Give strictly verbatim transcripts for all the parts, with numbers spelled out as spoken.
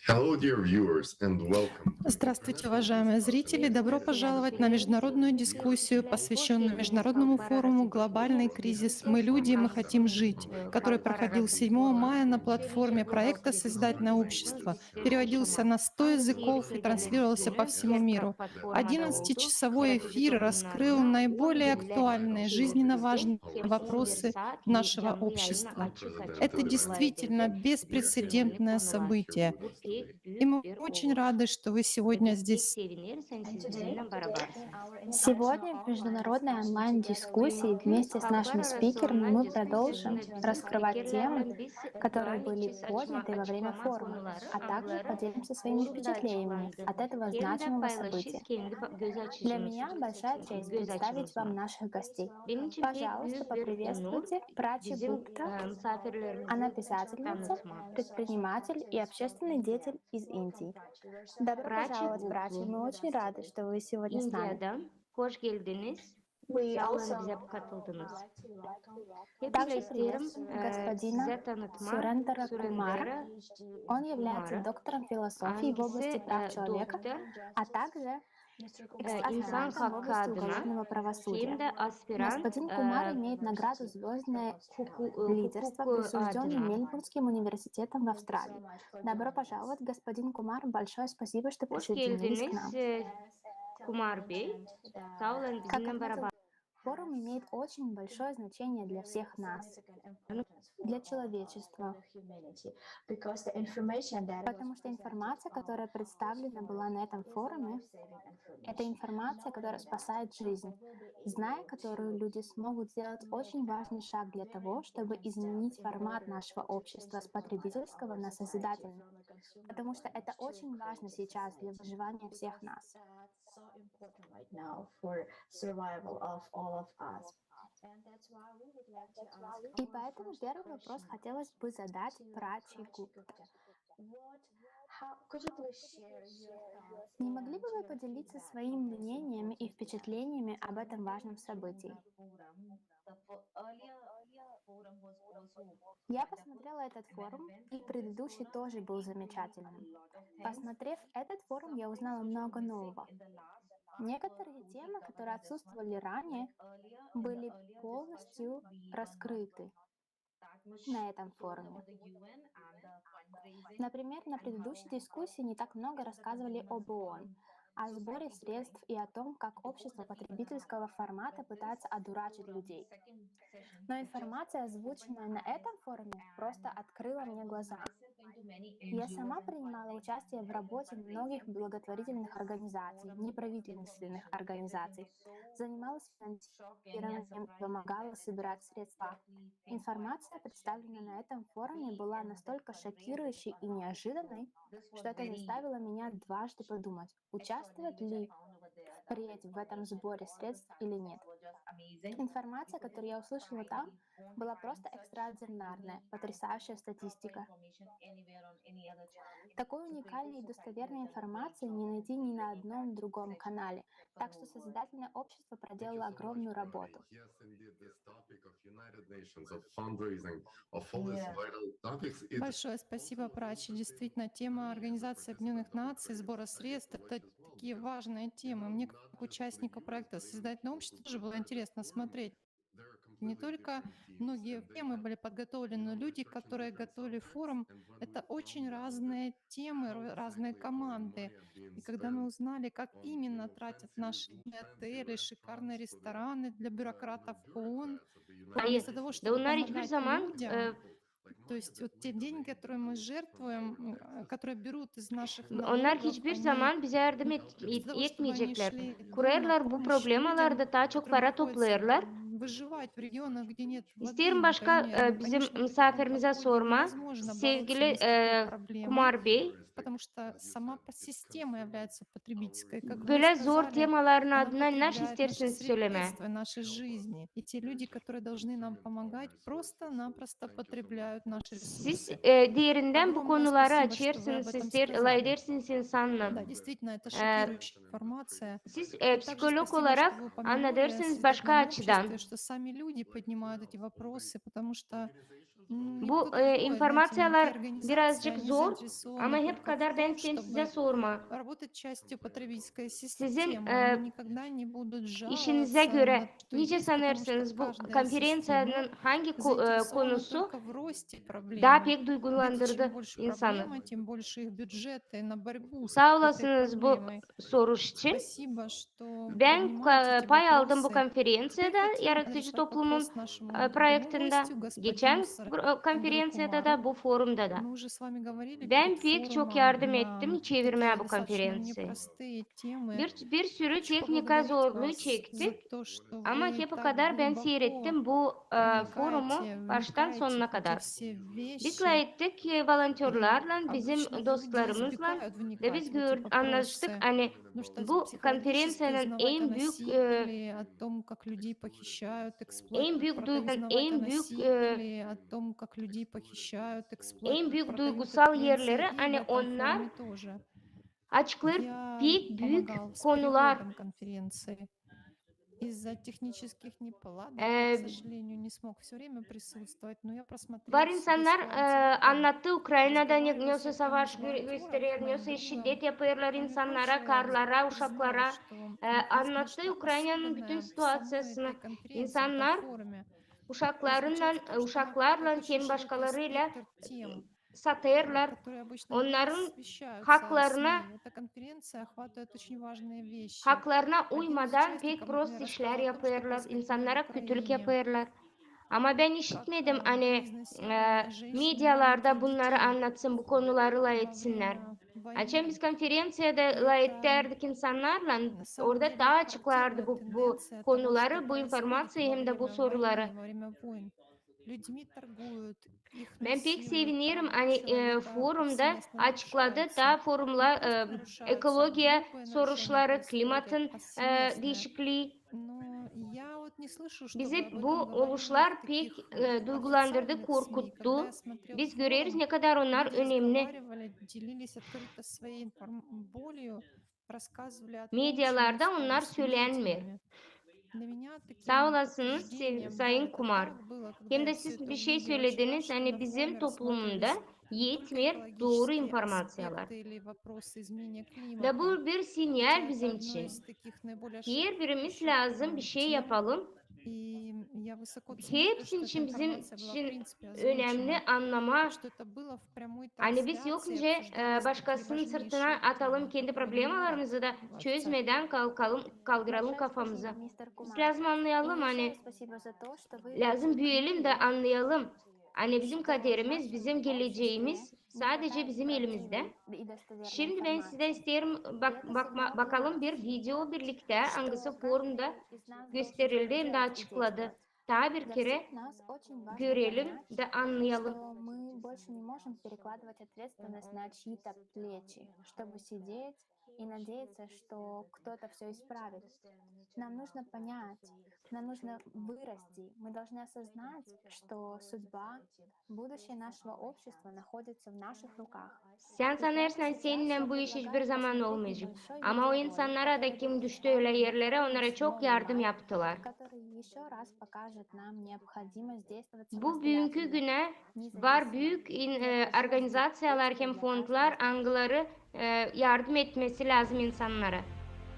Hello, dear viewers, and welcome. Здравствуйте, уважаемые зрители! Добро пожаловать на международную дискуссию, посвящённую Международному форуму «Глобальный кризис. Мы люди, мы хотим жить», который проходил седьмого мая на платформе проекта «Созидательное общество», переводился на сто языков и транслировался по всему миру. Одиннадцатичасовой эфир раскрыл наиболее актуальные, жизненно важные вопросы нашего общества. Это действительно беспрецедентное событие. И мы очень рады, что вы сегодня здесь. Сегодня в международной онлайн-дискуссии вместе с нашими спикерами мы продолжим раскрывать темы, которые были подняты во время форума, а также поделимся своими впечатлениями от этого значимого события. Для меня большая честь представить вам наших гостей. Пожалуйста, поприветствуйте Прачи Гупта. Она писательница, предприниматель и общественный деятель из Индии. Добро пожаловать, Прачи. Мы очень рады, что вы сегодня с нами. Hoş geldiniz. Sağ olun, bize katıldınız. Также приветствую господина Сурендера Кумара. Он является доктором философии в области прав человека, а также эксперт в области уголовного правосудия. Господин Кумар имеет награду «Звёздное лидерство», присуждённую Мельбурнским университетом в Австралии. Добро пожаловать, господин Кумар. Большое спасибо, что присоединились к нам. Kumar Bey. Sağ olun, bizimle beraber. Форум имеет очень большое значение для всех нас, для человечества. Потому что информация, которая представлена была на этом форуме, это информация, которая спасает жизнь, зная которую, люди смогут сделать очень важный шаг для того, чтобы изменить формат нашего общества с потребительского на созидательный. Потому что это очень важно сейчас для выживания всех нас. И поэтому первый вопрос хотелось бы задать Прачи Гупте. Не могли бы вы поделиться своим мнением и впечатлениями об этом важном событии? Я посмотрела этот форум, и предыдущий тоже был замечательным. Посмотрев этот форум, я узнала много нового. Некоторые темы, которые отсутствовали ранее, были полностью раскрыты на этом форуме. Например, на предыдущей дискуссии не так много рассказывали об ООН, о сборе средств и о том, как общество потребительского формата пытается одурачить людей. Но информация, озвученная на этом форуме, просто открыла мне глаза. Я сама принимала участие в работе многих благотворительных организаций, неправительственных организаций, занималась финансированием, помогала собирать средства. Информация, представленная на этом форуме, была настолько шокирующей и неожиданной, что это заставило меня дважды подумать, участвовать ли впредь в этом сборе средств или нет. Информация, которую я услышала там, была просто экстраординарная, потрясающая статистика. Такой уникальной и достоверной информации не найти ни на одном другом канале, так что созидательное общество проделало огромную работу. Большое спасибо, Прачи. Действительно, тема Организации Объединённых Наций, сбора средств — это такие важные темы. Мне, как участнику проекта «Созидательное общество», тоже было интересно смотреть. Не только многие темы были подготовлены, но люди, которые готовили форум, это очень разные темы, ро- разные команды. И когда мы узнали, как именно тратят наши отели, шикарные рестораны для бюрократов ООН, Hayır, da onlar hiçbir zaman e, То есть вот те деньги, которые мы жертвуем, м, э, которые берут из наших Onlar hiçbir zaman bize yardım et, et- etmeyecekler. Kurarlar bu problemalarda, daha çok para toplayırlar. İsterim başka e, bizim misafirimizä sorma, sevgili e, Kumar Bey. Потому что сама по- система является потребительской. Как вы Bölä сказали, zor temaların она adına ne потребляет istersiniz наши sölemää? Средства, нашей жизни. И те люди, которые должны нам помогать, просто-напросто потребляют наши Siz ресурсы. e, derindän bu konuları açêrsınız, sizler lafedersiniz insannan. Да, действительно, это шокирующая информация. Siz e, psikolog olarak annadêrsınız başka açıdan. Что сами люди поднимают эти вопросы, потому что Bu e, informaţiyalar birazcık zor, ama hep kadar bän sizä sormaa. Sizin e, işinizä görä, nicä sanêrsınız, bu konferenţiyanın angı ko- e, konusu daa pek duygulandırdı insanı? Saa olasınız bu soruş için. Bän pay aldım bu konferenţiyada, yaratıcı toplumun e, proektindä, geçän konferenţiyada da, bu forumda da. Bän pek çok yardım ettim çevirmää bu konferenţiyayı. Bir, bir sürü tehnika zorluu çektik, ama hep o kadar bän siirettim bu e, forumu baştan sonuna kadar. Biz lafettik e, volontörlarlan, bizim dostlarımızlan, da biz gör- annaştık, ani bu konferenţiyanın en büük e, en büük duygu, en büük e, en büük duygusal erleri, ani onnar açıklêêr pek büük konular. E, var insannar e, annattı Ukrainada ne, nesoy savaş gö- gösterer, nesoy şiddet yapêrlar insannara, karlara, uşaklara. E, annattı Ukrainanın bütün situaţiyasını. İnsannar uşaklarınnan, e, uşaklarlan hem başkalarıylan satêrlar. Onnarın haklarına, haklarına uymadan pek prost işlär yapêrlar, insannara kötülük yapêrlar. Ama bän işitmedim, ani e, medialarda bunnarı annatsın, bu konuları lafetsinnär. Açan biz konferenţiyada lafedärdik insannarlan, orada taa açıklardı bu, bu konuları, bu informaţiyayı hem dä bu soruları. Bän pek sevinerim, ani e, forumda açıkladı taa forumla e, ekologiya soruşları, klimatın e, diişiklii. Bizi bu oluşlar pek e, duygulandırdı, korkuttu. Biz göreriz, ne kadar onnar önemli. Medialarda onnar sölenmeer. Saa olasınız, se- Sayın Kumar. Hem dä siz bir şey sölediniz, ani bizim toplumunda etmeer dooru informaţiyalar. Da bu bir sinyal bizim için. Herbirimiz lääzım bir şey yapalım. Hepsi için bizim için önemli annamaa, ani biz yok nicä e, başkasının sırtına atalım kendi problemalarımızı da çözmedän kalkalım, kaldıralım kafamızı. Biz lääzım annayalım, ani lääzım büüyelim dä annayalım, ani bizim kaderimiz, bizim gelecäimiz sadecä bizim elimizdä. Şindi bän sizä isteerim bak- bakma- bakalım bir video birliktä, angısı forumda gösterildi hem dä açıkladı. Taa bir kerä görelim dä annayalım. Мы больше не можем перекладывать ответственность на чьи-то плечи, чтобы сидеть и надеяться, что кто-то все исправит. Нам нужно понять, нам нужно вырасти. Мы должны осознать, что судьба, будущее нашего общества находится в наших руках. Sän sanêrsın, seninnän bu iş hiçbir zaman olmayacek. Ama o insannara da, kim düştü ölä erlerä, onnara çok yardım yaptılar. Bu büünkü günä var büük in- e, organizaţiyalar hem fondlar, angıları e, yardım etmesi lääzım insannara.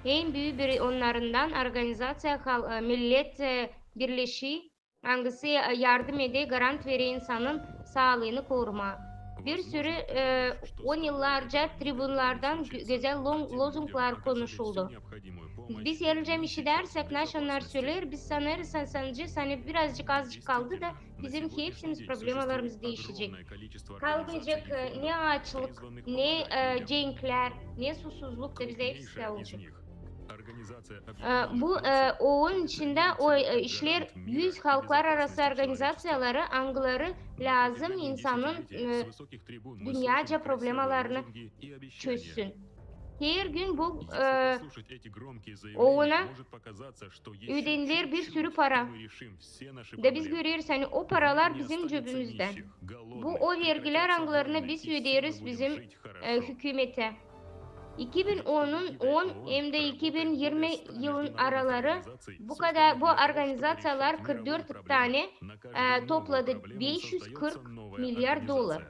En büük bir onnarından organizaţiya hal- e, Millet e, Birleşii, angısı e, yardım eder, garant verer insanın saalıını korumaa. Bir sürü e, on yıllarca tribunlardan gö- gözäl lo- lozunglar konuşuldu. Biz erlicä işidärsek, naşey onnar söleer, biz sanêrız, san- sanêrız, ani birazcık, azıcık kaldı da bizim hepsimiz problemalarımız diişecek. Kalmayacek e, ne aaçlık, ne e, cenklär, ne susuzluk da bizdä hepsi olacek. E, bu e, OON içindä o e, işleer üz halklararası organizaţiyaları, angıları lääzım insanın e, dünyaca problemalarını çözsün. Her gün bu e, OON-a ödeniler bir sürü para. Da biz göreriz, ani o paralar bizim cöbümüzdä. Bu o vergilär, angılarını biz öderiz bizim e, hükümetä. İki bin onun, on hem dä iki bin irmi yılın araları bu kadar, bu organizaţiyalar kırk dört tanä, e, topladı beş üz kırk milyar dolar.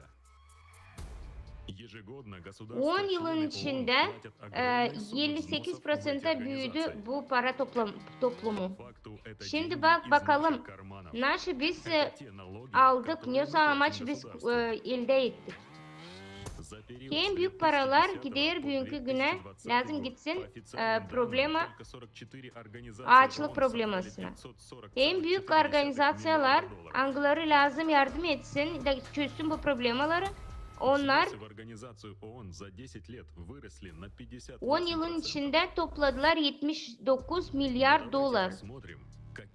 On yılın içindä, e, elli sekiz proţentä büüdü bu para toplam-, toplumu. Şindi bak, bakalım, naşı biz, e, aldık, ne amaç biz, e, eldä ettik. En büük paralar gider büünkü günä, lääzım gitsin, e, problema, aaçlık problemasına. En büük organizaţiyalar, angıları lääzım yardım etsin da çözsün bu problemaları, onnar on yılın içindä topladılar etmiş dokuz milyar dolar.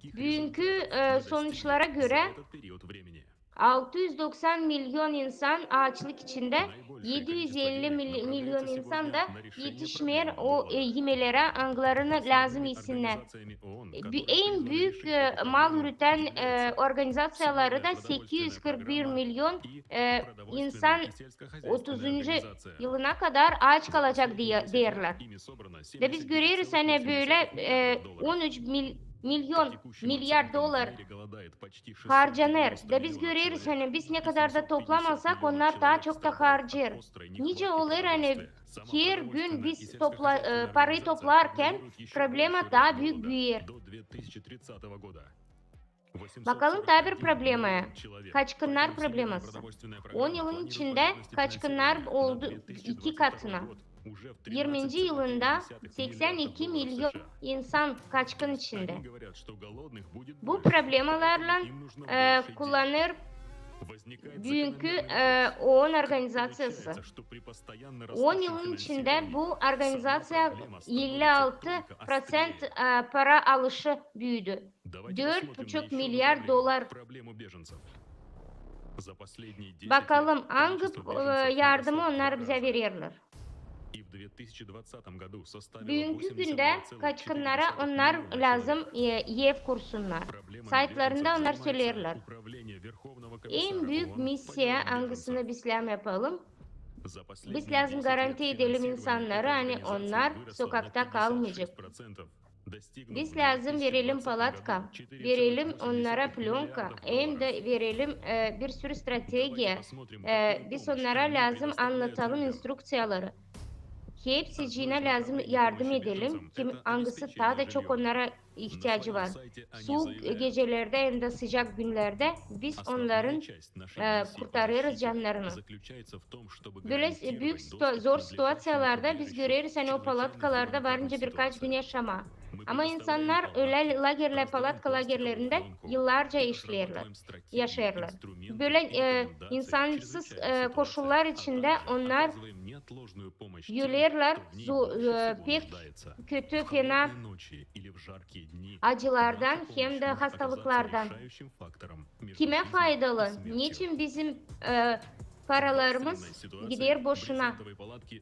Büünkü, e, sonuçlara görä, altı üz doksan milyon insan aaçlık içindä, edi üz elli mil-, milyon insan da etişmeer o, e, imelerä, angılarını lääzım isinnär. E, bü-, en büük, e, mal üreten, e, organizaţiyaları da sekiz üz kırk bir milyon, e, insan otuzuncu yılına kadar aaç kalacak deyä, deerlär. Da biz göreriz, ani bölä, e, on üç mil-, milyon, milyar dolar harcanêr. Da biz göreriz, ani biz ne kadar da toplamasak, onnar taa çok ta harcêêr. Nicä olêr, ani her gün biz topla-, e, parayı toplarkan, problema taa büük büüyer. Bakalım taa bir problemaya. Kaçkınnar probleması. On yılın içindä kaçkınnar oldu iki katına. Irminci yılında seksän iki milyon insan kaçkın içindä. Bu problemalarlan, e, kullanêr büünkü, e, OON organizaţiyası. On yılın içindä bu organizaţiya elli altı proţent, e, para alışı büüdü. Dört buçuk milyar dolar. Bakalım, angı, e, yardımı onnar bizä vererlär. Büünkü gündä kaçkınnara onnar lääzım, e, ev kursunnar. Saytlarında onnar söleerlär. En büük missiya, angısını biz lääzım yapalım, biz lääzım garantiya edelim insannarı, ani onnar sokakta kalmayacek. Biz lääzım verelim palatka, verelim onnara plönka, hem dä verelim, e, bir sürü strategiya. E, biz onnara lääzım annatalım instrukţiyaları. Hepsicinä lääzım yardım edelim, kim, angısı taa da çok onnara ihtiyacı var. Suuk gecelerdä hem dä sıcak günnerdä biz onnarın, e, kurtarêrız cannarını. Bölä büük situa-, zor situaţiyalarda biz göreriz, ani o palatkalarda var nicä birkaç gün yaşamaa. Ama insannar ölä lagerlär, palatka lagerlerindä yıllarca işleerlär, yaşêêrlar. Bölä, e, insansız, e, koşullar içindä onnar ölerlär zo-, e, pek kötü, fena acılardan hem dä hastalıklardan. Kimä faydalı? Neçin bizim, e, paralarımız gider boşuna?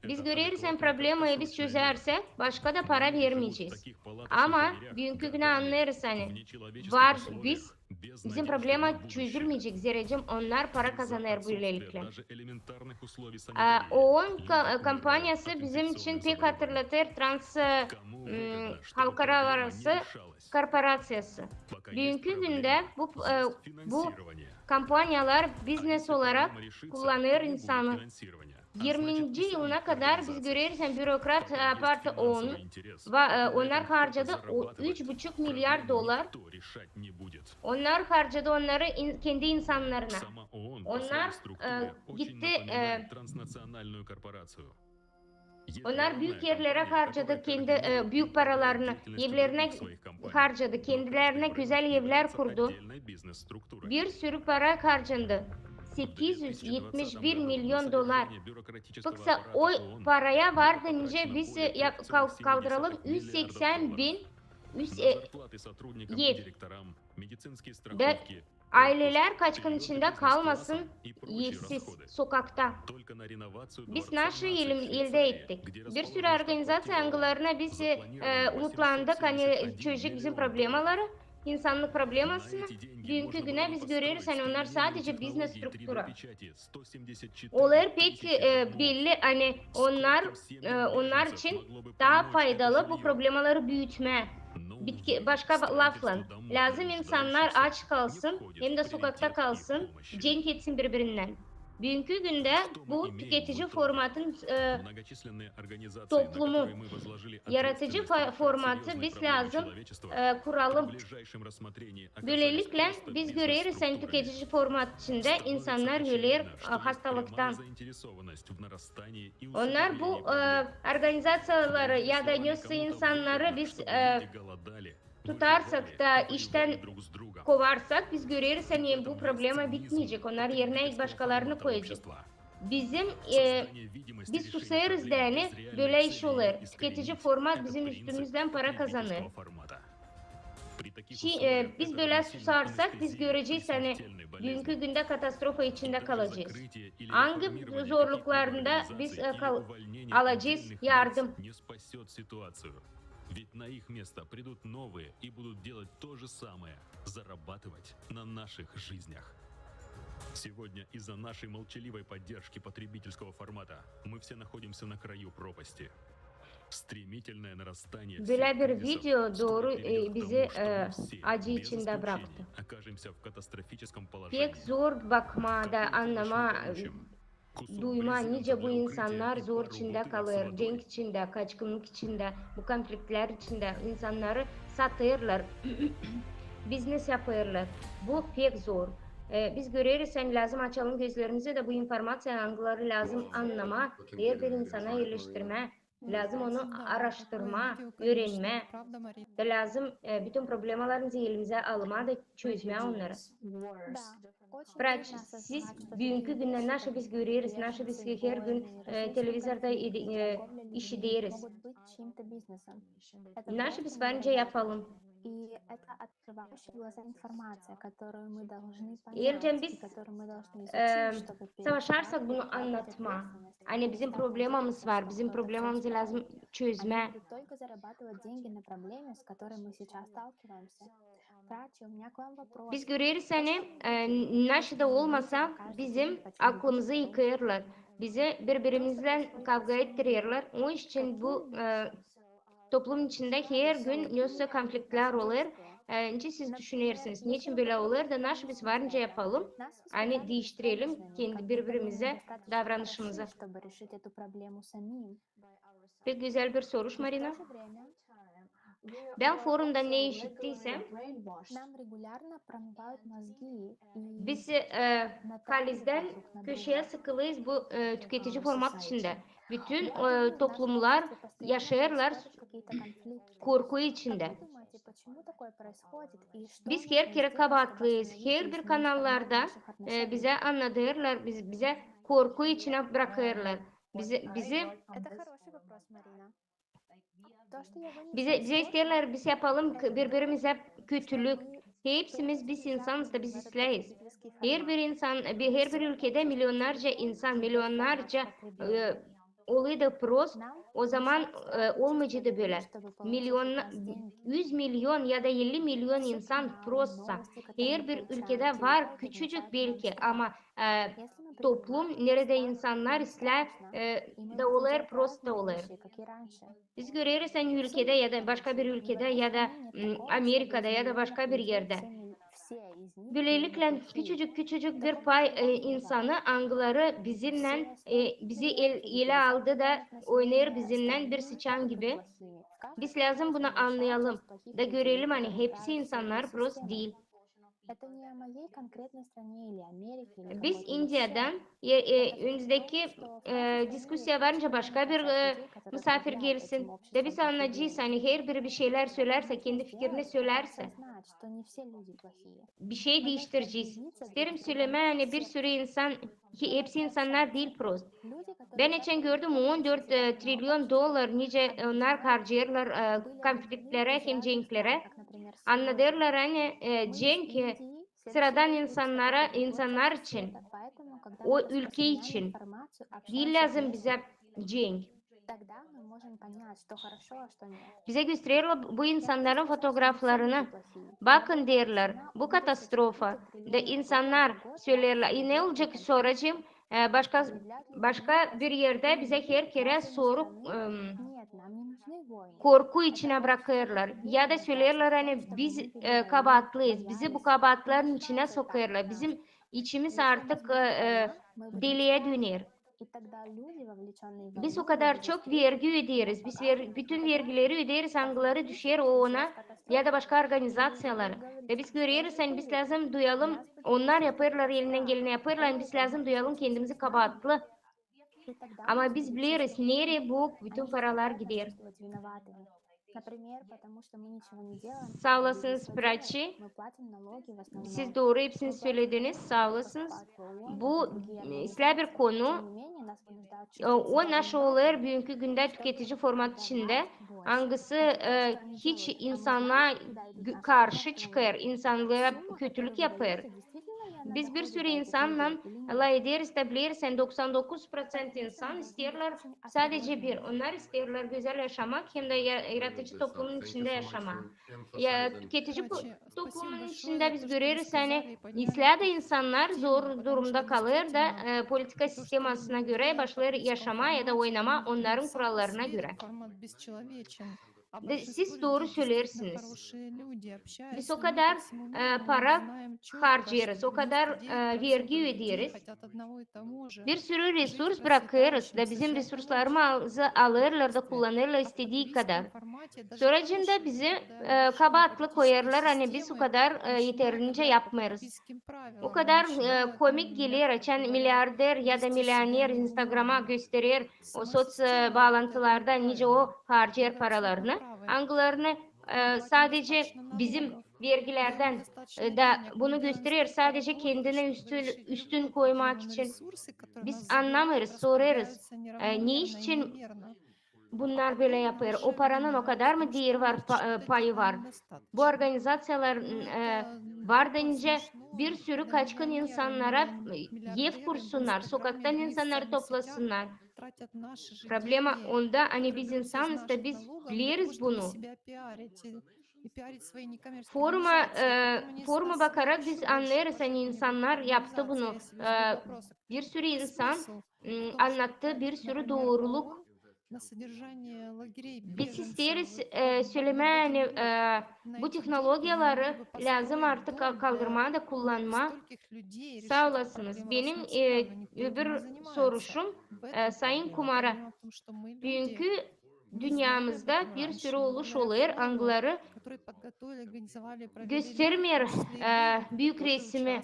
Biz göreriz, ani problemayı biz çözersek, başka da para vermeyecez. Ama büünkü günä annêêrız, ani var biz, bizim problema çözülmeyecek, zerä onnar para kazanêr bölelikle. E, OON ka-, kompaniyası bizim için pek hatırlatêr trans, e, m, halklararası korporaţiyası. Büünkü gündä bu, e, bu kompaniyalar biznes olarak kullanêr insanı. Irminci yılına kadar biz göreriz, ani bürokrat, e, aparat OON, va-, e, onnar harcadı o üç buçuk milyar dolar. Onnar harcadı onnarı in-, kendi insannarına. Onnar, e, gitti, e, Onnar büük erlerä harcadı kendi, e, büük paralarını, evlerinä harcadı, kendilerinä gözäl evlär kurdu. Bir sürü para harcandı. Sekiz üz etmiş bir milyon dolar. Pek sa o paraya vardı nicä biz, e, yap-, kal-, kaldıralım üz seksän bin, üz, e, ev. Da aylelär kaçkın içindä kalmasın evsiz sokakta. Biz naşı elim-, eldä ettik. Bir sürü organizaţiya, angılarına biz, e, umutlandık, ani çözecek bizim problemaları. insannık problemasını, büünkü günä biz göreriz, ani onnar sadecä biznes struktura. Olêr pek, e, belli, ani onnar, e, onnar için taa faydalı bu problemaları büütmää. Bitki, başka laflan, lääzım insannar aç kalsın hem dä sokakta kalsın, cenk etsin biri-birindän. Büünkü gündä bu tüketici formatın, e, toplumu, yaradıcı fa-, formatı biz lääzım, e, kuralım. Bölelikle biz göreriz, ani tüketici format içindä insannar öler, e, hastalıktan. Onnar bu, e, organizaţiyaları ya da nesä insannarı biz, e, tutarsak da iştän kovarsak, biz göreriz, ani bu problema bitmeyecek. Onnar erinä başkalarını koyacek. Bizim, e, biz susêrız deyni bölä iş olêr. Tüketici format bizim üstümüzdän para kazanêr. Şi-, e, biz bölä susarsak, biz görecez, ani büünkü gündä katastrofa içindä kalacez. Angı zorluklarında biz, e, kal-, alacez yardım. Ведь на их место придут новые и будут делать то же самое, зарабатывать на наших жизнях. Сегодня из-за нашей молчаливой поддержки потребительского формата мы все находимся на краю пропасти. Стремительное нарастание всех кризисов стало перелётом мощным волнам. Bölä bir video dooru, e, bizi, e, acı içindä braktı. Pek zor bakmaa da annamaa, duymaa, nicä bu insannar zor içindä kalêr, cenk içindä, kaçkınnık içindä, bu konfliktlär içindä insannarı satêrlar, biznes yapêrlar. Bu pek zor. E, biz göreriz, ani lääzım açalım gözlerimizi dä bu informaţiya, angıları lääzım annamaa, herbir insana erleştirmää. Lääzım onu aaraştırmaa, üürenmää. Da lääzım, e, bütün problemalarımızı elimizä almaa da çözmää onnarı. Praç, siz büünkü gündä naşey biz göreriz, naşey biz her gün, e, televizorda edi-, e, işideriz. Naşey biz var nicä yapalım. Ercän biz, e, savaşarsak bunu annatmaa, ani bizim problemamız var, bizim problemamızı lääzım çözmää. Biz göreriz, ani, e, naşey da olmasa, bizim aklımızı yıkêrlar, bizi biri-birimizdän kavga ettirerlär. Onun için bu, e, toplum içindä her gün nesä konfliktlär olêr. E, nicä siz düşünersiniz, neçin bölä olêr da naşey biz var nicä yapalım, ani diiştirelim kendi biri-birimizä davranışımızı? Pek gözäl bir soruş, Marina. Bän forumda ne işittiysem, bizi, e, halizdän köşeyä sıkılêrız bu, e, tüketici format içindä. Bütün, e, toplumlar yaşêêrlar korku içindä. Biz her kerä kabaatlıyız. Herbir kanallarda, e, bizä annadêrlar, biz-, bizä korku içinä brakêrlar. Bizi, bizi, bizä, bizä isteerlär, biz yapalım k-, biri-birimizä kötülük. Hepsimiz biz insanız da biz isleriz. Herbir insan, bi-, herbir ülkedä milyonnarca insan, milyonnarca, e, olaydı prost, o zaman, e, olmayaceydı bölä. Milyonna-, üz milyon ya da elli milyon insan prostsa, herbir ülkedä var küçücük beki, ama, e, toplum, neredä insannar islää, e, da olêr, prost da olêr. Biz göreriz, ani ülkedä ya da başka bir ülkedä ya da, m, Amerikada ya da başka bir erdä. Bölelikle küçücük, küçücük bir pay, e, insanı, angıları bizimnän, e, bizi el-, elä aldı da oynêêr bizimnän bir sıçan gibi. Biz lääzım bunu annayalım da görelim, ani hepsi insannar prost diil. Biz İndiyadan, e, e, önümüzdeki, e, diskusiya varınca başka bir, e, musaafir gelsin. Da biz annayacez, ani herbiri bir şeylär sölärsä, kendi fikirini sölärsä. Bir şey diiştirecez. İsteerim sölemää, ani bir sürü insan, ki hepsi insannar diil prost. Bän geçän gördüm on dört, e, trilyon dollar, nicä, e, onnar harcêêrlar, e, konfliktlerä hem cenklerä. Annadêrlar, ani, e, cenk, e, sıradan insannara, insannar için, o ülke için diil lääzım bizä cenk. Bizä göstererlär bu insannarın fotograflarını. Bakın, deerlär, bu katastrofa. Da insannar söleerlär: "E, ne olacek sora?" E, başka, başka bir erdä bizä her kerä soru, em, korku içinä brakêrlar. Ya da söleerlär, ani biz, e, kabaatlıyız, bizi bu kabaatların içinä sokêrlar, bizim içimiz artık, e, e, deliyä döner. Biz o kadar çok vergi öderiz. Biz ver-, bütün vergileri öderiz, angıları düşer OON-a ya da başka organizaţiyalara. Ve biz göreriz, ani biz lääzım duyalım, onnar yapêrlar, elindän geleni yapêrlar, ani biz lääzım duyalım kendimizi kabaatlı. Ama biz bileriz, nereyi bu bütün paralar gider. Saa olasınız, Praçi. Siz dooru hepsini sölediniz, saa olasınız. Bu, e, islää bir konu. E, o nasıl olêr büünkü gündä tüketici format içindä, angısı, e, hiç insana gü-, karşı çıkêr, insannara kötülük yapêr. Biz bir sürü insannan lafederiz, da bileriz, ani doksan dokuz proţent insan isteerlär sadecä bir, onnar isteerlär gözäl yaşamak hem dä ya-, yaradıcı toplumun içindä yaşamaa. Ya, tüketici po-, toplumun içindä biz göreriz, ani islää dä insannar zor durumda kalêr da, e, politika sistemasına görä başlêêr yaşamaa ya da oynamaa onnarın kurallarına görä. Da siz dooru söleersiniz. Biz o kadar, e, para harcêêrız, o kadar, e, vergi öderiz. Bir sürü resurs brakêrız da bizim resurslarımızı alêrlar da kullanêrlar istedii kadar. Sonracında bizi, e, kabaatlı koyêrlar, ani biz o kadar, e, eterlincä yapmêêrız. O kadar, e, komik geler, açan milliarder ya da millioner Instagrama gösterer o soţ, e, baalantılarda, nicä o harcêêr paralarını, angılarını, e, sadecä bizim vergilerdän, e, da bunu gösterer sadecä kendini üstün, üstün koymak için. Biz annamêêrız, sorêrız, e, ne için bunnar bölä yapêr? O paranın o kadar mı deeri var, pa-, e, payı var? Bu organizaţiyalar, e, var da nicä bir sürü kaçkın insannara, e, ev kursunnar, sokaktan insannarı toplasınnar. Problema onda, ani biz insanız da biz bileriz bunu. Foruma, e, foruma bakarak biz annêêrız, ani insannar yaptı bunu. E, bir sürü insan, m, annattı bir sürü dooruluk. Biz isteeriz, e, sölemää, ani, e, bu tehnologiyaları lääzım artık ka-, kaldırmaa da kullanmaa. Saa olasınız. Benim, e, öbür soruşum, e, Sayın Kumara. Büünkü dünnemizdä bir sürü oluş olêr, angıları göstermeer, e, büük resimi.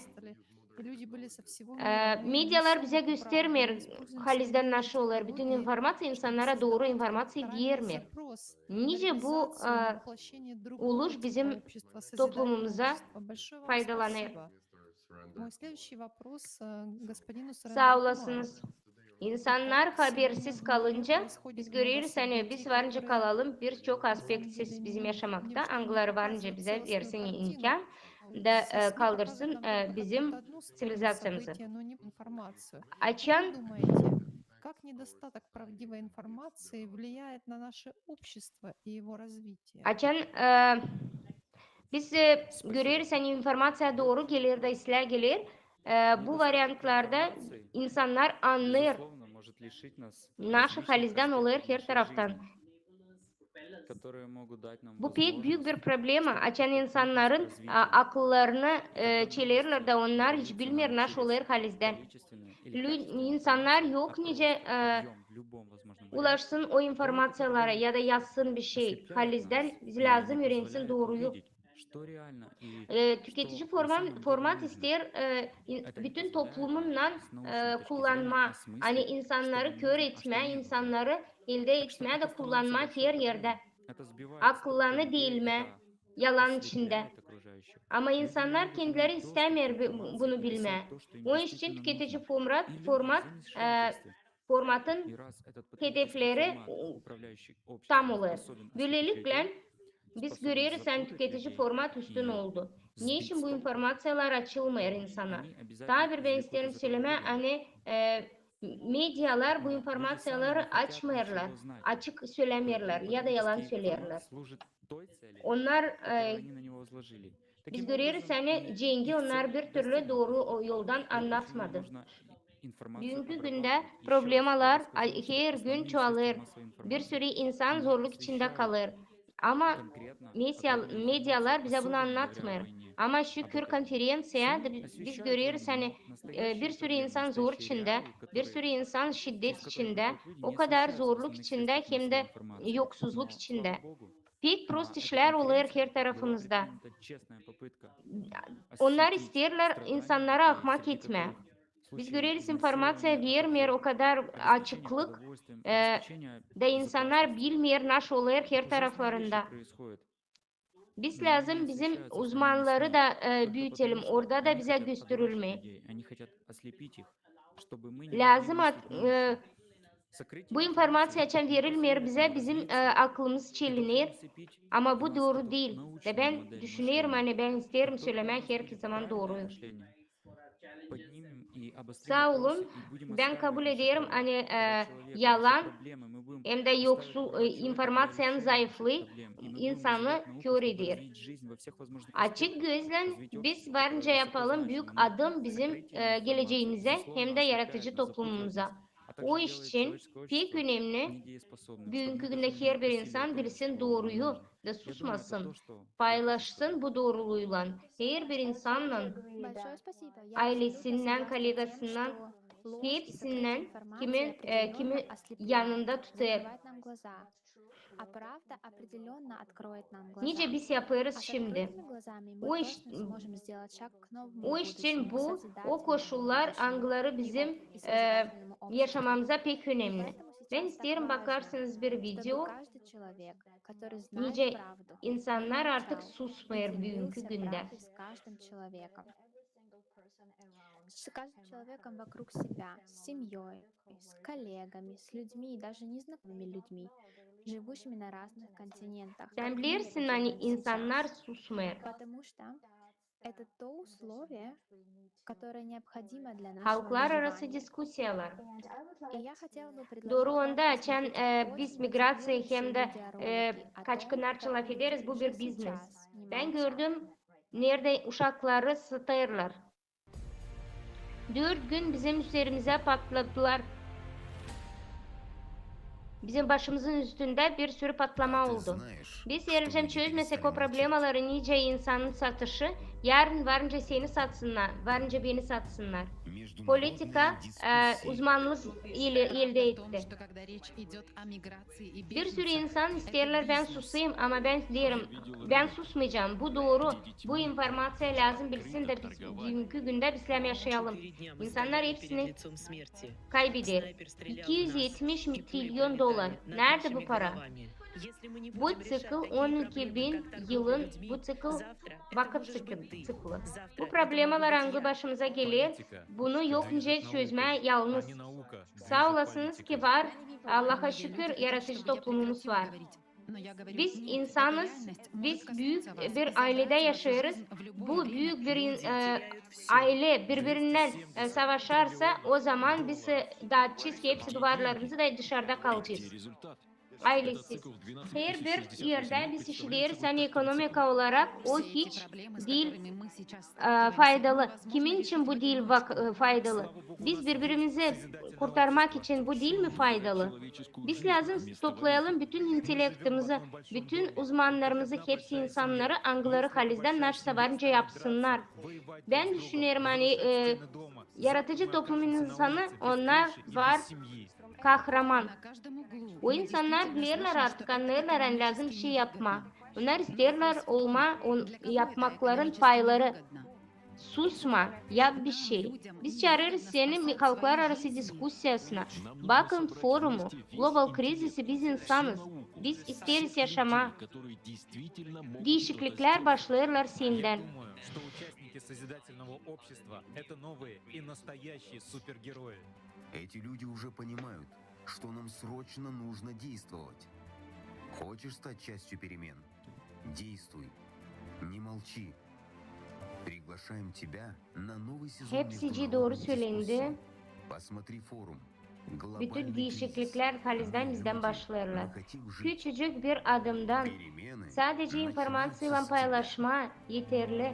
E, medialar bizä göstermeer, halizdän nasıl olêr. Bütün informaţiya insannara dooru informaţiya vermeer. Nicä bu, e, oluş bizim toplumumuza faydalanêr? Saa olasınız. İnsannar habersiz kalınca, biz göreriz, ani biz varınca kalalım bir çok aspektsiz bizim yaşamakta, angıları varınca bizä versin imkan da, e, kaldırsın, e, bizim ţivilizaţiyamızı. Açan, açan, e, biz, e, göreriz, ani informaţiya dooru geler da islää geler, e, bu variantlarda insannar annêêr, nasıl halizdän olêr her taraftan. Bu pek büük bir problema, açan insannarın, a, akıllarını, e, çelerlär da onnar hiç bilmeer, nasıl olêr halizdän. Lü-, insannar yok nicä, e, ulaşsın o informaţiyalara ya da yazsın bir şey halizdän, lääzım üürensin dooruyu. E, tüketici forma-, format isteer, e, in-, bütün toplumunnan, e, kullanmaa, ani insannarı kör etmää, insannarı eldä etmää da kullanmaa her erdä. Akıllarını delmää yalan içindä. Ama insannar kendileri istämeer bi-, bunu bilmää. Onun için tüketici format, format, e, formatın hedefleri, e, tam olêr. Bölelikle biz göreriz, ani tüketici format üstün oldu. Ne için bu informaţiyalar açılmêêr insana? Taa bir bän isteerim sölemää, ani, e, Medialar bu informaţiyaları açmêêrlar, açık sölämeerlär ya da yalan söleerlär. Onnar, e, biz göreriz, ani cengi onnar bir türlü dooru o yoldan annatmadı. Büünkü gündä problemalar, a, her gün çoğalêr. Bir sürü insan zorluk içindä kalêr. Ama media-, medialar bizä bunu annatmêêr. Ama şükür, konferenţiyada bi-, biz göreriz, ani, e, bir sürü insan zor içindä, bir sürü insan şiddet içindä, o kadar zorluk içindä hem dä yoksuzluk içindä. Pek prost işlär olêr her tarafımızda. Onnar isteerlär insannarı ahmak etmää. Biz göreriz, informaţiya vermeer o kadar açıklık, e, da insannar bilmeer, naşey olêr her taraflarında. Biz lääzım bizim uzmannarı da, e, büüdelim, orada da bizä gösterilmää. Lääzım at-, e, bu informaţiya açan verilmeer bizä, bizim, e, aklımız çeliner, ama bu dooru diil. Da bän düşünerim, ani bän isteerim sölemää herkez zaman dooruyu. Saa olun, bän kabul ederim, ani, e, yalan hem dä yoksul, e, informaţiyanın zayıflıı insanı kör eder. Açık gözlän biz varınca yapalım büük adım bizim, e, gelecämizä hem dä yaradıcı toplumumuza. O iş için pek önemli, büünkü gündä herbir insan bilsin dooruyu da susmasın, paylaşsın bu dooruluylan herbir insannan, aylesinnän, kollegasınnan, hepsinnän, kimin, e, kimi yanında tutêr. Nicä biz yapêrız şindi. O iş, o iş için bu o koşullar, angıları bizim, e, yaşamamıza pek önemli. Bän isteerim, bakarsınız bir video, nicä insannar artık susmêêr büünkü gündä. С каждым человеком вокруг себя, с семьёй, с коллегами, с людьми, даже незнакомыми людьми, живущими на разных континентах. Sän bilersin, ani insannar susmêêr. Потому что это то условие, которое необходимо для нашего выживания. Halklararası diskusiyalar. И я хотела бы предложить вам посмотреть очень интересный видеоролик, который мы сейчас, э, снимаем. Dooru onda, açan, e, biz migraţiya hem dä, e, kaçkınnar için lafederiz, bu bir biznes. Bän gördüm, neredä uşakları satêrlar. Dört gün bizim üzerimizä patladılar. Bizim başımızın üstündä bir sürü patlama oldu. Biz, eer çözmäsäk o problemaları, nicä insanın satışı, yarın varınca seni satsınnar, varınca beni satsınnar. Politika, e, uzmanlık ile eldä etti. Bir sürü insan isteerlär, bän susayım, ama bän deerim, bän susmayacam. Bu dooru, bu informaţiya lääzım bilsin dä biz büünkü gündä bizlär yaşayalım. İnsannar hepsini kaybeder. İki üz etmiş trilyon dolar. Neredä bu para? Bu ţikl, on iki bin yılın, bu ţikl, vakıt ţikl-, ţiklı. Bu problemalar, angı başımıza geler, bunu yok nicä çözmää yalnız. Saa olasınız ki var, Allaha şükür, yaradıcı toplumumuz var. Biz insanız, biz büük bir ayledä yaşêêrız. Bu büük bir in-, e, aylä biri-birinnän, e, savaşarsa, o zaman biz, e, daatacez hepsi duvarlarımızı da dışarıda kalacez. Aylesiz. Herbir erdä biz işideriz, ani ekonomika olarak o hiç diil, e, faydalı. Kimin için bu diil vak-, e, faydalı? Biz biri-birimizi kurtarmak için bu diil mi faydalı? Biz lääzım toplayalım bütün intellektimizi, bütün uzmannarımızı, hepsi insannarı, angıları halizdän naşey varınca yapsınnar. Bän düşünerim, ani, e, yaradıcı toplumun insanı, onnar var kahraman. O insannar bilerlär artık, annêêrlar, ani lääzım bir şey yapmaa. Onnar isteerlär olmaa, on-, yapmakların payları. Susma, yap bir şey. Biz çaarêrız seni mi-, halklararası diskusiyasına. Bakın forumu, Global krizisi, biz insanız. Biz isteeriz yaşamaa. Diişikliklär başlêêrlar sendän. Эти люди уже понимают, что нам срочно нужно действовать. Хочешь стать частью перемен? Действуй. Не молчи. Приглашаем тебя на новый сезон. Hepsicii dooru sölendi. Bütün diişikliklär halizdän bizdän başlêêrlar. Küçücük bir adımdan sadece informaţiyaylan paylaşma yeterli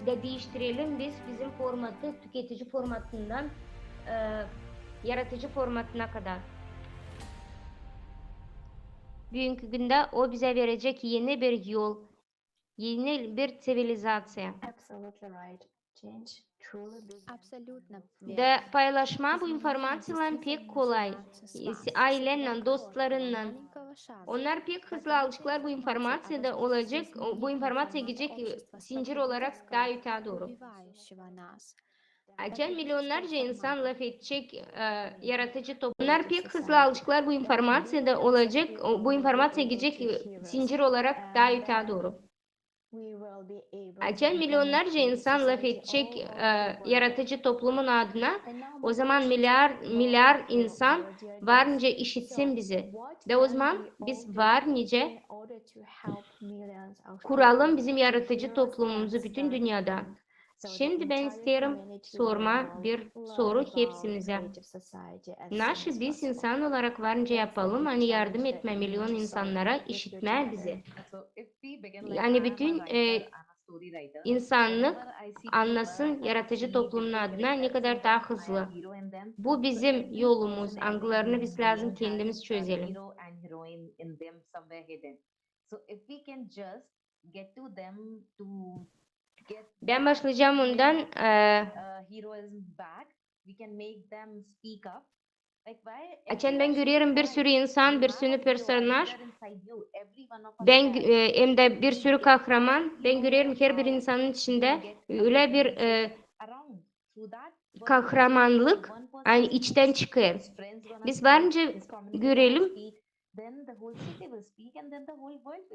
da diiştirelim biz bizim formatı tüketici formatından e, yaratıcı formatına kadar. Büünkü gündä o bizä verecek eni bir yol, eni bir ţivilizaţiya. Da paylaşma bu informaţiyaylan pek kolay. Aileennän, dostlarınnan. Onnar pek hızlı alışıklar bu informaţiyada olacek, bu informaţiya gidecek sincir olarak taa ötää dooru. Açan milyonnarca insan lafedecek e, yaratıcı toplum. Onnar pek hızlı alışıklar bu informaţiyada olacek, bu informaţiya gidecek sincir olarak taa ötää dooru. Açan milyonnarca insan lafedecek e, yaratıcı toplumun adına, ozaman milyar, milyar insan var nicä işitsin bizi. Da ozaman biz var nicä kuralım bizim yaratıcı toplumumuzu bütün dünnedä. Şindi bän isteerim sormaa bir soru hepsimizä. Naşı biz insan olarak var nicä yapalım, ani yardım etmää milyon insannara işitmää bizi? Ani bütün e, insannık annasın yaratıcı toplumun adına ne kadar taa hızlı. Bu bizim yolumuz, angılarını biz lääzım kendimiz çözelim. Bän başlayacam ondan, e, açan bän görerim bir sürü insan, bir sürü personaj, bän, e, hem dä bir sürü kahraman, bän görerim herbir insanın içindä ölä bir e, kahramanlık, ani içtän çıkêr. Biz var nicä görelim,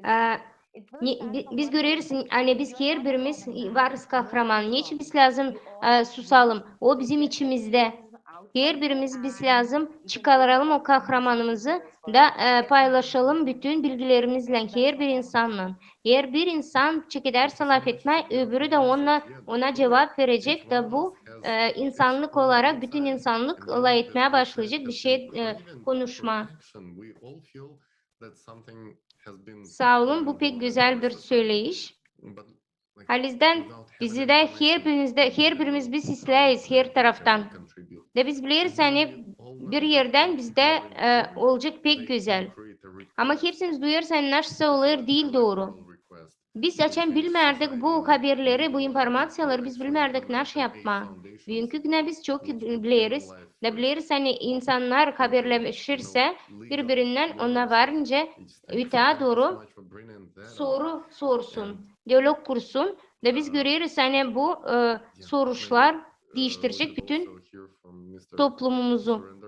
e, biz göreriz, ani biz herbirimiz varız kahraman. Neçin biz lääzım e, susalım? O bizim içimizdä. Herbirimiz biz lääzım çıkaralım o kahramanımızı da e, paylaşalım bütün bilgilerimizlän herbir insannan. Herbir insan çekedersä lafetmää, öbürü dä ona, ona cuvap verecek da bu e, insannık olarak bütün insannık lafetmää başlayacek bir şey e, konuşmaa. Saa olun, bu pek gözäl bir söleyiş. Halizdän bizi dä herbirimiz biz isleeriz her taraftan. Da biz bileriz, ani bir erdän bizdä e, olacek pek gözäl. Ama hepsimiz duyêrız, ani naşsa olêr diil dooru. Biz açan bilmärdik bu haberleri, bu informaţiyaları biz bilmärdik naşı yapmaa. Büünkü günä biz çok bileriz. Da bileriz, ani insannar haberleşirsä biri-birinnän, ona var nicä ötää dooru soru sorsun, dialog kursun. Da biz göreriz, ani bu e, soruşlar diiştirecek bütün toplumumuzu.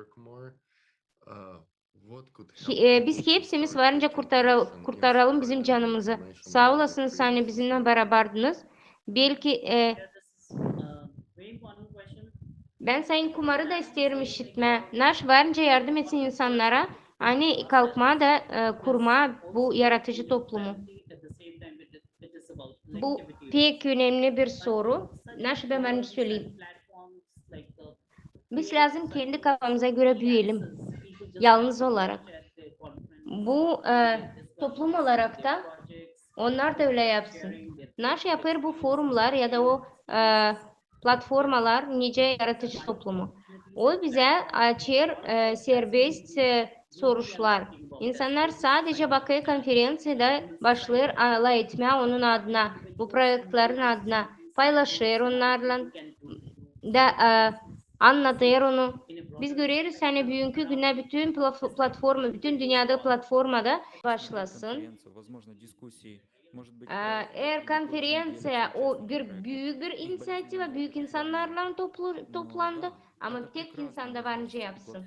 Biz hepsimiz var nicä kurtaralım bizim canımızı. Saa olasınız, ani bizimnän barabardınız. Belki e, bän Sayın Kumarı da isteerim işitmää. Naşı var nicä yardım etsin insannara, ani kalkmaa da e, kurmaa bu yaratıcı toplumu. Bu pek önemli bir soru. Naşı bän var nicä söleyim. Biz lääzım kendi kafamıza görä büüyelim, yalnız olarak. Bu e, toplum olarak da onnar da ölä yapsın. Naşı yapêr bu forumlar ya da o e, platformalar nicä yaratıcı toplumu. O bizä açêr e, serbest e, soruşlar. İnsannar sadecä bakêr konferenţiyada başlêêr lafetmää onun adına, bu proektlerin adına, paylaşêr onnarlan da e, annadêr onu. Biz göreriz, ani büünkü günä bütün platforma, bütün dünnedä platformada başlasın. E, eer konferenţiya o bir büük bir iniţiativa, büük insannarlan toplandı, ama tek insan da var nicä yapsın.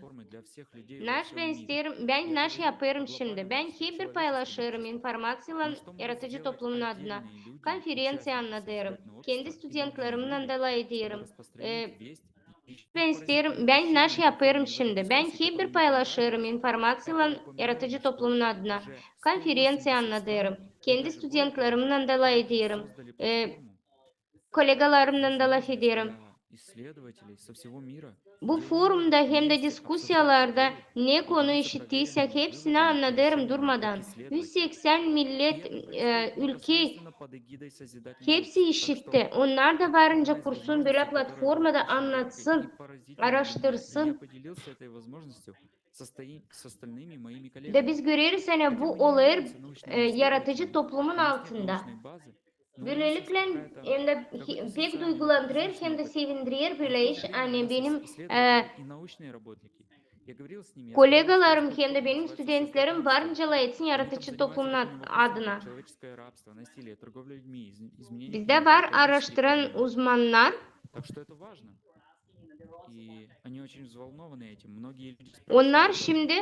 Naşı bän isteerim, bän naşı yapêrım şindi. Bän herbir paylaşêrım informaţiyalan yaratıcı toplumun adına. Konferenţiya annadêrım. Kendi studentlerimnän da lafederim. E, bän isteerim, bän naşı yapêrım şindi. Bän herbir paylaşêrım informaţiyalan yaratıcı toplumun adına. Konferenţiya annadêrım. Kendi studentlerimnän da lafederim. E, kollegalarımnän da lafederim. Bu forumda hem dä diskusiyalarda ne konu işittiysek, hepsini annadêrım durmadan. Üz seksän millet, e, ülke, hepsi işitti. Onnar da varınca kursun, bölä platformada annatsın, aaraştırsın. Da biz göreriz, ani bu olêr, e, yaratıcı toplumun altında. Bölelikle hem dä pek duygulandırêr, hem dä sevindirer bölä iş, ani benim, e, kolegalarım hem dä benim studentlerim varınca lafetsin yaratıcı toplumun ad-, adına. Bizdä var aaraştıran uzmannar. Onnar şindi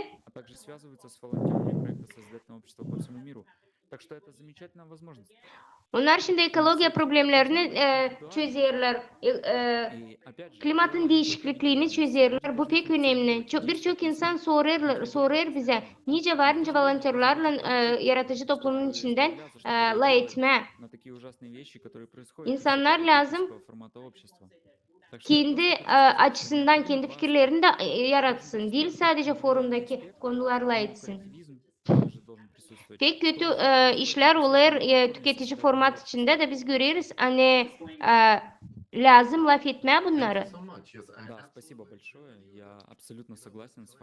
Onnar şindi ekologiya problemlerini, e, çözerlär, e, e, klimatın diişikliklerini çözerlär. Bu pek önemli. Ço-, birçok insan sorêr, sorêr bizä, nicä varınca volontörlarlan, e, yaratıcı toplumun içindän, e, lafetmää. İnsannar lääzım kendi, e, açısından kendi fikirlerini dä, e, yaratsın. Diil sadecä forumdakı konular lafetsin. Pek kötü, e, işlär olêr, e, tüketici format içindä dä biz göreriz, ani, e, lääzım lafetmää bunnarı.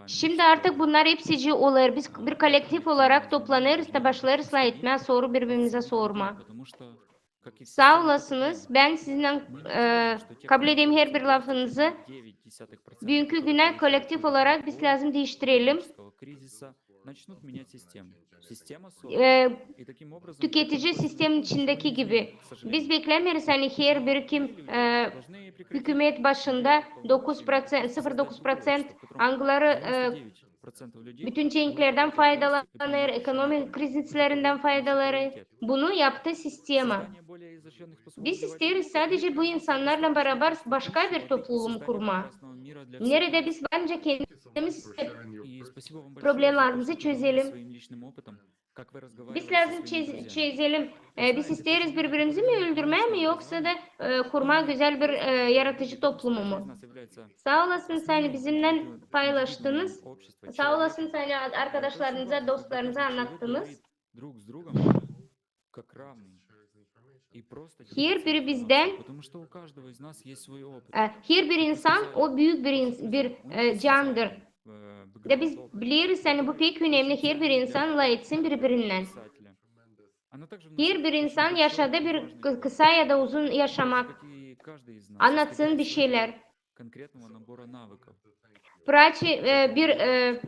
Şindi artık bunnar hepsicii olêr. Biz bir kollektiv olarak toplanêrız da başlêêrız lafetmää, soru biri-birimizä sormaa. Saa olasınız, bän sizinnän, e, kabledeyim herbir lafınızı. Büünkü günä kollektiv olarak biz lääzım diiştirelim, e, tüketici sistemin içindäki gibi. Biz beklämeeriz, ani herbir kim, e, hükümet başında dokuz proţent, sıfır dokuz proţent, angıları, e, bütün cenklerdän faydalanêr, ekonomik krizislerindän faydalanêr. Bunu yaptı sistema. Biz isteeriz sadecä bu insannarlan barabar başka bir toplum kurmaa, neredä biz varınca kendimiz problemalarımızı çözelim. Biz lääzım çez-, çezelim. E, biz isteeriz biri-birimizi mi öldürmää mi, yoksa da, e, kurmaa gözäl bir, e, yaratıcı toplumu mu? Saa olasınız, ani bizimnän paylaştınız. Saa olasınız, ani arkadaşlarınıza, dostlarınıza annattınız. Herbiri bizdän, e, herbir insan o büük bir ins-, bir, e, candır. Da biz bileriz, ani bu pek önemli, herbir insan lafetsin biri-birinnän. Herbir insan yaşadı bir kı-, kısa ya da uzun yaşamak, annatsın bir şeylär. Praçi, e, bir, e,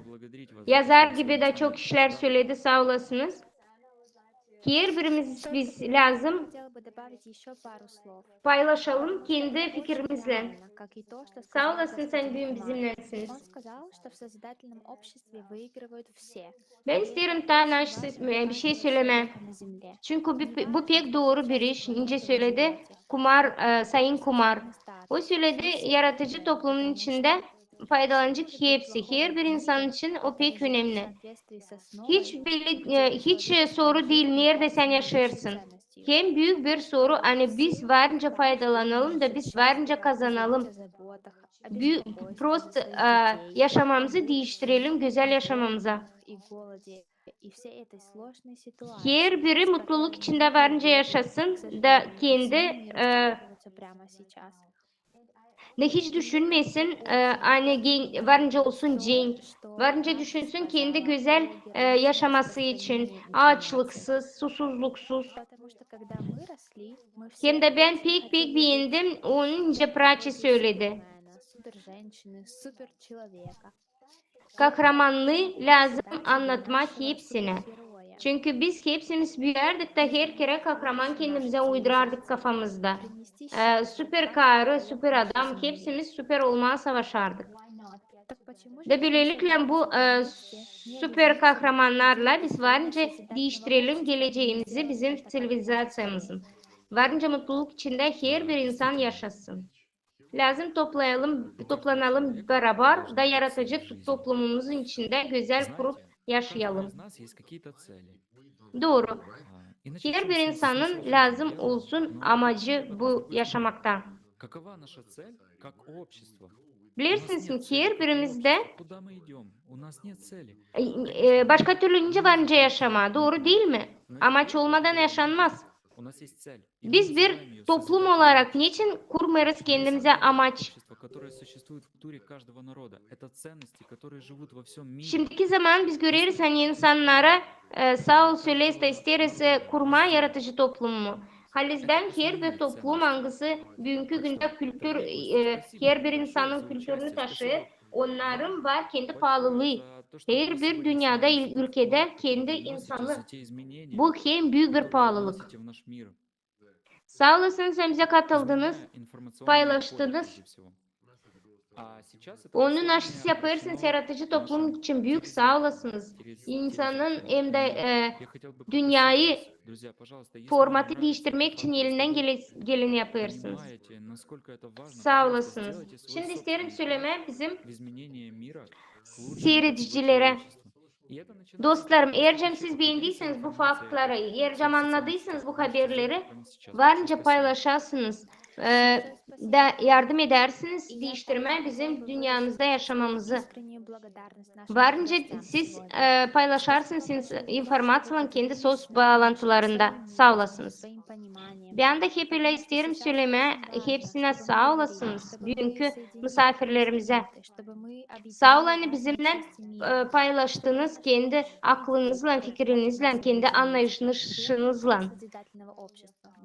yazar gibi dä çok işlär söledi, saa olasınız. Herbirimiz biz lääzım paylaşalım kendi fikirimizlän. Saa olasın, ani büün bizimnänsiniz. Bän isteerim taa bir şey sölemää. Çünkü bu, bu pek dooru bir iş, nicä söledi Kumar, e, Sayın Kumar. O söledi, yaratıcı toplumun içindä faydalanacek hepsi, herbir insan için o pek önemli. Hiç belli, e, hiç soru diil, neredä sän yaşêêrsın. Hem büük bir soru, ani biz varınca faydalanalım da biz varınca kazanalım. Bü-, prost, e, yaşamamızı diiştirelim gözäl yaşamamıza. Herbiri mutluluk içindä varınca yaşasın da kendi, e, da hiç düşünmesin, e, ani gen-, varınca olsun cenk, varınca düşünsün kendi gözäl, e, yaşaması için, aaçlıksız, susuzluksuz. Hem dä bän pek-pek beendim, onu nicä Praçi söledi. Kahramannıı lääzım annatmak hepsinä. Çünkü biz hepsimiz büüyärdik da her kerä kahraman kendimizä uydurardık kafamızda. E, super karı, super adam, hepsimiz super olmaa savaşardık. Da bölelikle bu, e, super kahramannarla biz varınca diiştirelim geleceemizi bizim ţivilizaţiyamızın. Varınca mutluluk içindä herbir insan yaşasın. Lääzım toplayalım, toplanalım barabar da yaratıcı to-, toplumumuzun içindä gözäl kurup yaşayalım. Dooru. Herbir insanın lääzım olsun amacı bu yaşamakta. Bilersiniz mi, herbirimizdä, e, e, başka türlü nicä var nicä yaşamaa, dooru diil mi? Amaç olmadan yaşanmaz. Biz bir toplum olarak neçin kurmêêrız kendimizä amaç? Şindiki zaman biz göreriz, ani insannara, e, saa ol söleyim, isteeriz, e, kurmaa yaradıcı toplumu. Halizdän herbir toplum, angısı büünkü gündä kültür, e, herbir insanın kültürünü taşıyêr, onnarın var kendi paalılıı. Herbir dünnedä, ülkedä kendi insanı. Bu hem büük bir paalılık. Saa olasınız, ani bizä katıldınız, paylaştınız. Onu nasıl yapêrsınız yaradıcı toplum için, büük saa olasınız. İnsanın hem dä, e, dünneyi formatı diiştirmäk için elindän gele-, geleni yapêrsınız. Saa olasınız. Şindi isteerim sölemää bizim siiredicilerä. Dostlarım, eer siz beendiyseniz bu faktları, eer annadıysanız bu haberleri, var nicä paylaşasınız, e, da yardım edärsiniz diiştirmää bizim dünnemizda yaşamamızı. Var nicä siz, e, paylaşarsınız ins-, informaţiyalan kendi soţ baalantılarında. Saa olasınız. Bän dä hep ölä isteerim sölemää hepsinä saa olasınız, büünkü musaafirlerimizä. Saa olun, ani bizimnän, e, paylaştınız kendi aklınızlan, fikirinizlän, kendi annayışınızlan.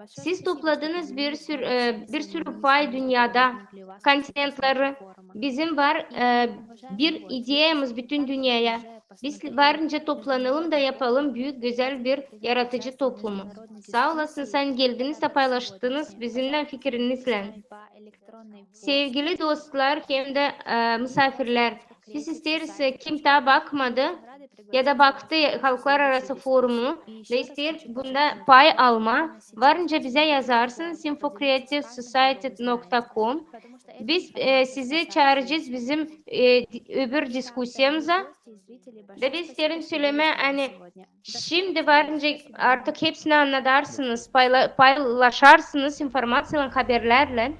Siz topladınız bir sür-, e, bir sürü pay dünnedä, kontinentleri. Bizim var, e, bir ideyamız bütün dünneyä. Biz var nicä toplanalım da yapalım büük, gözäl bir yaradıcı toplumu. Saa olasınız, ani geldiniz dä paylaştınız bizimnän fikirinizlän. Sevgili dostlar hem dä, e, musaafirlär, biz isteeriz, e, kim taa bakmadı ya da baktı Halklararası forumu da isteer bunda pay almaa, var nicä bizä yazarsınız info creative society nokta com. Biz, e, sizi çaaracez bizim, e, di-, öbür diskusiyamıza. Da biz isteerim sölemää, ani şindi var nicä artık hepsinä annadarsınız, payla-, paylaşarsınız informaţiyalan, haberlerlän.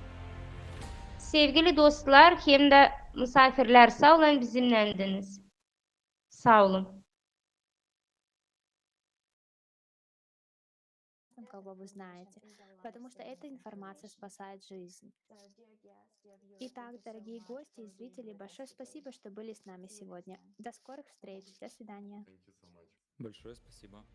Sevgili dostlar hem dä musaafirlär, saa olun, ani bizimnändiniz. Saa olun. Как бы вы знаете, потому что эта информация спасает жизнь. Итак, дорогие гости и зрители, большое спасибо, что были с нами сегодня. До скорых встреч. До свидания. Большое спасибо.